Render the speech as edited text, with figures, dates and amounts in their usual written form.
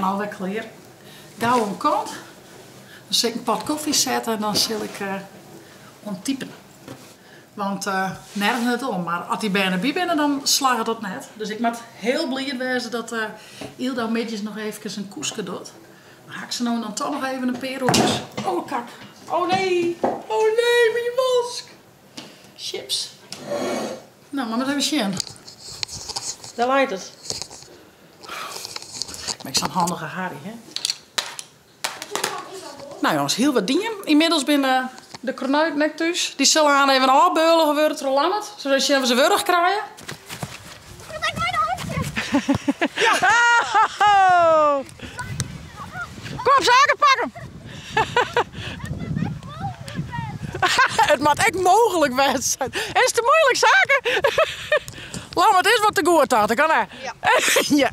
alwer klear. Gau oan kant. Dan sil ik in pot kofje sette en dan sil ik oan typen. Want nergens net om, mar as dy bern derby binne dan slagget dat net. Dus ik moat hiel bliid wêze dat Yldau middeis noch eefkes in koeske docht. Dan ha ik se no en dan toch noch even in pear oerkes. Oh kak. Oh nee. Oh nee, myn wask. Chips. No, moat mar even sjen. Dêr leit it. Ben ik sa'n handige Harry, hè? No jonges, hiel wat dien. Ynmiddels binne de kornuiten ek thús. Dy sille aanst even ôfbeulige wurde troch Lammert, sadat se sjen oft se wurch krije. Kom op Sake, pak him! It moat ek mooglik wêze. Is te muoilik, Sake? Lammert is wat te goed, dat kan hè? Ja.